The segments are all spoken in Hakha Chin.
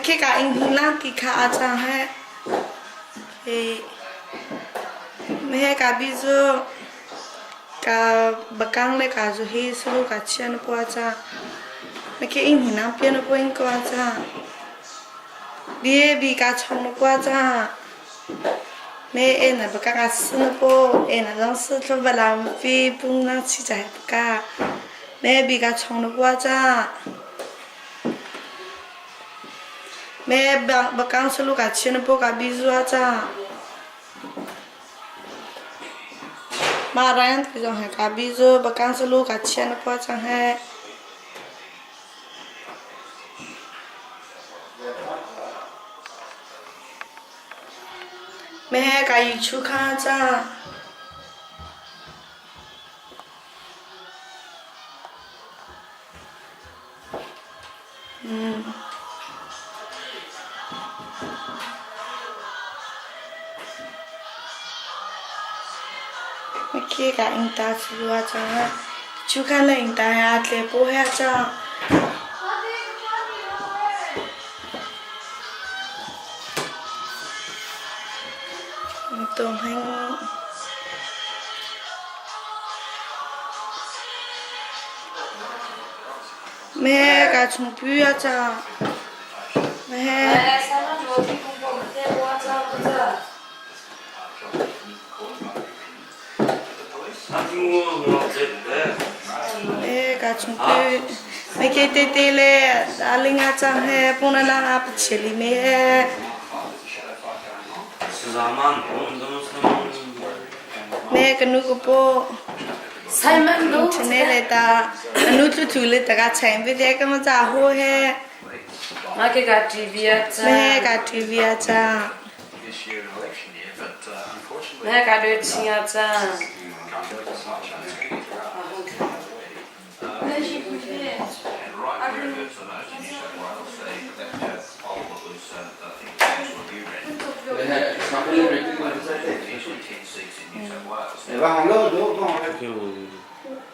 Khika inn hmun langpi kha aa cang heh. Hi ka bi cu ka bakang le ka zu hi sulu ka chia na pua ca. Khi inn hmun langpi na pua in kua ca. Bi bi ka chong na pua ca. Me e na bakang a su na po e na zong su thlu balam pi pung nang chi ca he ka. Me bi ka chong na pua ca. Me bakang salu ka chia na paw ka bi zua ca. Ma rayan ti zong he ka bi zu bakang salu ka chia na paw cang he. Me he ka yi chu kha ca. Khi ka ingta cu a cang. Cu khan le ingta he aa tle paw he a cang. Tawng heng. Meh ka chungpi a cang. Meh. Eh ka chungpi. Me ke te te le aling a cang he puna lang a pacheli me he. Me ka nu ko po. Simon lu Chane le ta anu tlu thu le ta ka cheng ve de ka ma cha ho he. Ma ke ka TV a cha. Me ka TV a cha. Me ka do ching a cha.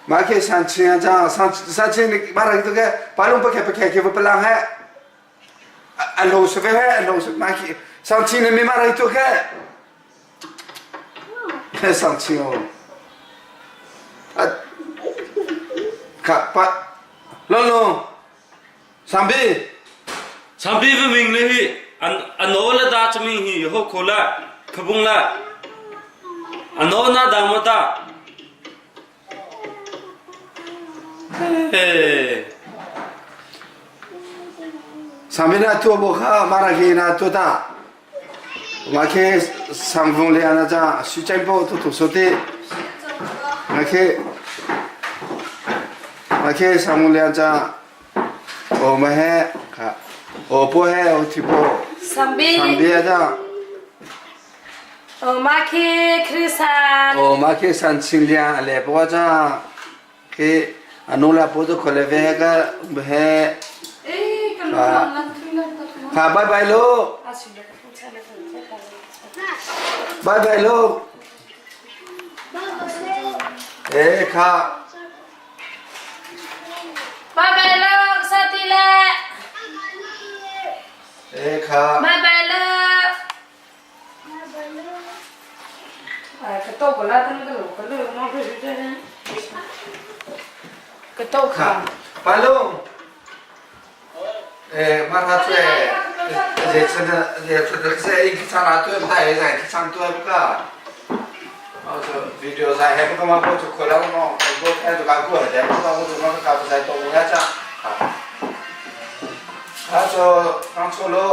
Mah khi san chia cha san san chia ni mara tu ke palung pa ke pa ke ke palang he a lo se ve he a lo se ma khi san chi ni mi mara tu ke san chi o ka pa lo lo Sambi Sambi va ming le hi an ano la da chaming hi ho kho la khabung la ano na dang ma ta Sambi na tu bo kha mara ki na tu ta ma khe sangvung le ana cha su chai bo tu tu so te ma khe ma khe sangvung le cha Aw ma he kha aw po he aw thi po Sambi sambi a da Aw ma khi Krisan aw ma khi san ching lia a le po cha khi anu la po to khole ve ka he kha bye bye lo bye bye lo eh kha Bye bye lo sati le. Eh kha. Bye bye lo. Ka to ko la tan ka lo ka lo mo ko ju ka to kha. Palung. Eh ma tha chue je chen je chen se i ki chan a tu thai zai ki chan tu ka. Video zai he ko ma ko chu khola mo ko kha du ka ko he ko ka ko ma ka zai to mo ya cha. Ha cho kang cho lo.